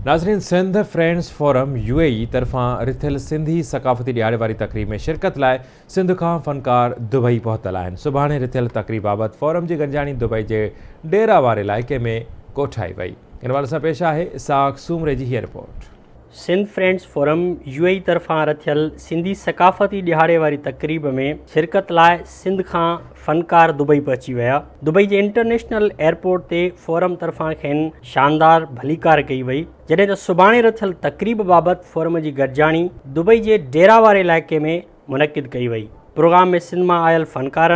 ناظرين Sindh friends forum U A E طرفان رٿيل سنڌي ثقافتي ڏهاڙي واري تقريب ۾ شرڪت لاء سنڌ کان فنڪار دبئي پهتل آهن. سڀاڻي رٿيل تقريب بابت فورم جي گڏجاڻي دبئي جي ڊيرا واري علائقي ۾ ڪوٺائي وئي. ان حوالي سان پيش آهي اسحاق سومري جي هيء report. Sindh friends forum U A E طرفان رٿيل سنڌي ثقافتي ڏهاڙي واري تقريب ۾ شرڪت لاء سنڌ کان فنڪار دبئي پهچي ويا. دبئي جي انٽرنيشنل ايئرپورٽ تي فورم طرفان کين شاندار ڀليڪار ڪئي وئي. جڏهن ته سڀاڻي رٿيل تقريب بابت فورم جي گڏجاڻي دبئي جي ڊيرا واري علائقي ۾ منعقد ڪئي وئي. پروگرام ۾ سنڌ مان آيل فنڪار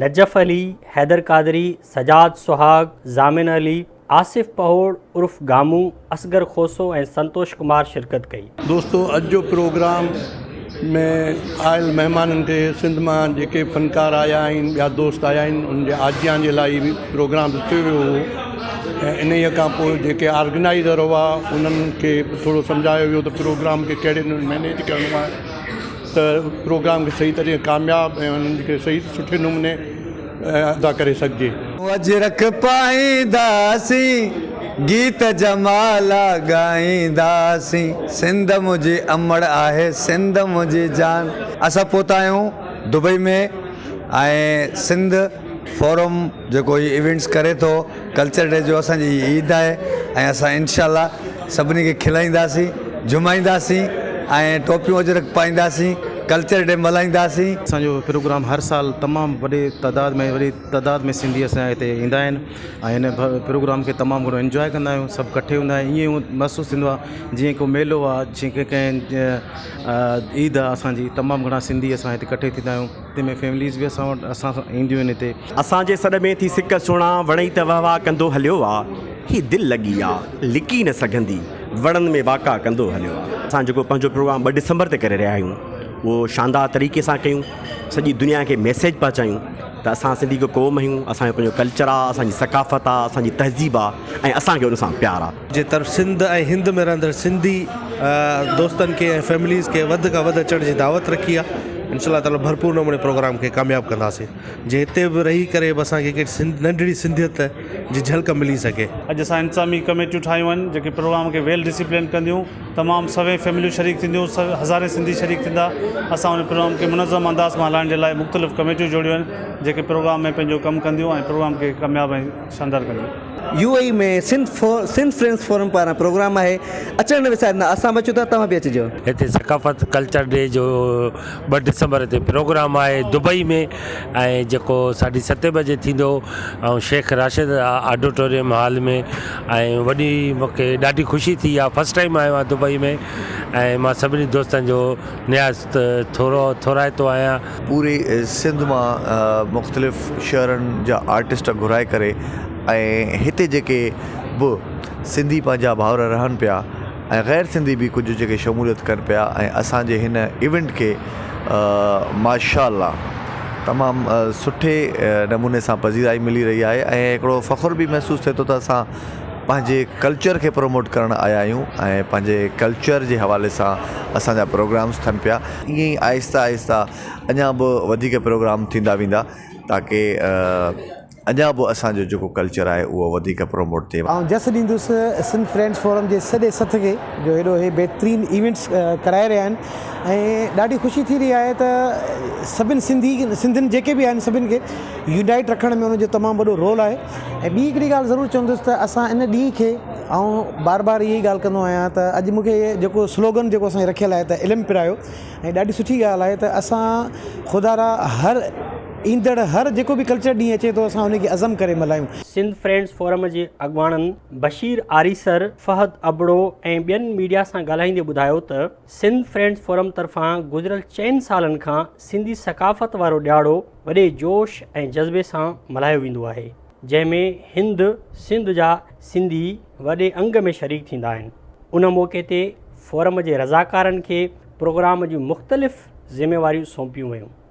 نجف علي، حيدر قادري، سجاد سهاڳ، ضامن علي، آصف پهوڙ عرف گامون، اصغر کوسو ۽ سنتوش ڪمار شرڪت ڪئي. دوستو اڄ جو پروگرام ۾ آيل مهمانن کي سنڌ مان جيڪي فنڪار آيا آهن ٻيا دوست آيا آهن انهن جي آجيان جي لاء هي پروگرام رٿيو ويو هو ۽ انهيء کان پوء جيڪي آرگنائيزر هئا انهن کي به ٿورو سمجهايو ويو ته پروگرام کي ڪهڙي نموني مئنيج ڪرڻو آهي ته پروگرام کي صحيح طريقي ڪامياب ۽ انهن کي صحيح سٺي نموني ادا ڪري سگهجي. اجرڪ پائينداسين، گيت جمالا ڳائينداسين، سنڌ منهنجي امڙ آهي، سنڌ منهنجي جان. اسان پهتا آهيون دبئي ۾ ۽ سنڌ فورم جيڪو هي ايونٽس ڪري ٿو ڪلچر ڊي جو اسان جي هي عيد آهي ۽ اسان انشاء الله سڀني کي کلائينداسين جهمائينداسين ۽ ٽوپيون اجرڪ پائينداسين ڪلچر ڊي ملهائينداسين. اسان جو پروگرام هر سال تمام وڏي تعداد ۾ وڏي تعداد ۾ سنڌي اسان جا هتي ايندا آهن ۽ هن پروگرام کي تمام گهڻو انجواء ڪندا آهيون سڀ ڪٺي هوندا آهن ائين محسوس ٿيندو آهي جيئن ڪو ميلو آهي جيئن ڪنهن عيد آهي اسان جي تمام گهڻا سنڌي اسان هتي ڪٺي ٿيندا آهيون تنهن ۾ فيمليز به اسان وٽ اسان سان اينديون آهن هتي. اسان جي سڏ ۾ ٿي سڪ سهڻا وڻئي ته وهه واهه ڪندو هليو آ هي دل لڳي آ لڪي نه سگهندي وڻن ۾ واڪا ڪندو هليو آ. اسان جيڪو پنهنجو پروگرام ٻه ڊسمبر تي ڪري رهيا آهيون اهو شاندار طريقي سان ڪيون سڄي دنيا کي ميسيج پهچايون ته اسان سنڌي هڪ قوم آهيون اسان جو پنهنجو ڪلچر آ اسان جي ثقافت آ اسان جي تهذيب آ ۽ اسان کي ان سان پيار آ. جي طرف سنڌ ۽ هند ۾ رهندڙ سنڌي دوستن کي ۽ فيمليز کي وڌ کان وڌ اچڻ جي دعوت رکي آ انشاء الله تعالي ڀرپور نموني پروگرام کي ڪامياب ڪنداسين. جي هتي به رهي ڪري به اسان کي هڪ سنڌ ننڍڙي سنڌيت جي جهلڪ ملي سگهي. اڄ اسان انتظامي ڪميٽيون ٺاهيون آهن جيڪي پروگرام کي ويل ڊسيپلين ڪنديون تمام سوين فيمليون شريڪ ٿينديون هزارين سنڌي شريڪ ٿيندا اسان ان پروگرام کي منظم انداز مان هلائڻ جي لاء مختلف ڪميٽيون جوڙيون آهن جيڪي پروگرام ۾ پنهنجو ڪم ڪنديون ۽ پروگرام کي ڪامياب ۽ شاندار ڪنديون. يو اي اي ۾ سنڌ سنڌ فرينڊز فورم پاران پروگرام آهي اچڻ نه وساريندا اسان به اچون ٿا توهان به اچجو. هتي ثقافت ڪلچر ڊي جو ٻه ڊسمبر تي پروگرام آهي دبئي ۾ ۽ جيڪو ساڍي ستين بجي ٿيندو ۽ شيخ راشد آڊيٽوريم هال ۾ ۽ وڏي مونکي ڏاڍي خوشي ٿي آهي فرسٽ ٽائيم آيو آهيان دبئي ۾ ۽ مان سڀني دوستن جو نهايت ٿورو ٿورائتو آهيان. پوري سنڌ مان مختلف شهرن جا آرٽسٽ گهرائي ڪري ۽ هتي جيڪي به سنڌي پنهنجا ڀائر رهن پيا ۽ غير سنڌي به ڪجهه جيڪي شموليت ڪن پيا ۽ اسان جي هن ايونٽ کي ماشاء الله تمام سٺي نموني سان پذيرائي ملي رهي آهي ۽ هڪڙو فخر به محسوس ٿئي ٿو ته اسان پنهنجي ڪلچر کي پروموٽ ڪرڻ آيا آهيون ۽ پنهنجي ڪلچر جي حوالي سان اسان جا پروگرامس ٿين پيا ائين ئي آهستي آهستي اڃا به وڌيڪ پروگرام ٿيندا ويندا تاڪي اڃا به اسان جو جيڪو ڪلچر آهي اهو وڌيڪ پروموٽ ٿئي. آئون جس ڏيندس سنڌ فرينڊز فورم جي سڄي سٿ کي جو هيڏو هي بهترين ايونٽس ڪرائي رهيا آهن ۽ ڏاڍي خوشي ٿي رهي آهي ته سڀن سنڌي سنڌين جيڪي به آهن سڀن کي يونائيٽ رکڻ ۾ ان جو تمام وڏو رول آهي ۽ ٻي هڪڙي ڳالهه ضرور چوندس ته اسان ان ڏينهن کي آئون بار بار اها ئي ڳالهه ڪندو آهيان ته اڄ مون کي جيڪو سلوگن جيڪو اسان رکيل آهي ته علم پرايو ۽ ڏاڍي سٺي ڳالهه آهي ته اسان خدا را هر ايندڙ هر جيڪو به ڪلچر ڏينهن اچي ٿو اسان ان کي عزم ڪري ملهايون. سنڌ فرينڊز فورم جي اڳواڻن بشير آريسر، فهد ابڙو ۽ ٻين ميڊيا سان ڳالهائيندي ٻڌايو ته سنڌ فرينڊز فورم طرفان گذريل چئن سالن کان سنڌي ثقافت وارو ڏهاڙو وڏي جوش ۽ جذبي سان ملهايو ويندو آهي، جنهن ۾ هند سنڌ جا سنڌي وڏي انگ ۾ شريڪ ٿيندا آهن. ان موقعي تي فورم جي رضاڪارن کي پروگرام جون مختلف ذميواريون سونپيون ويون.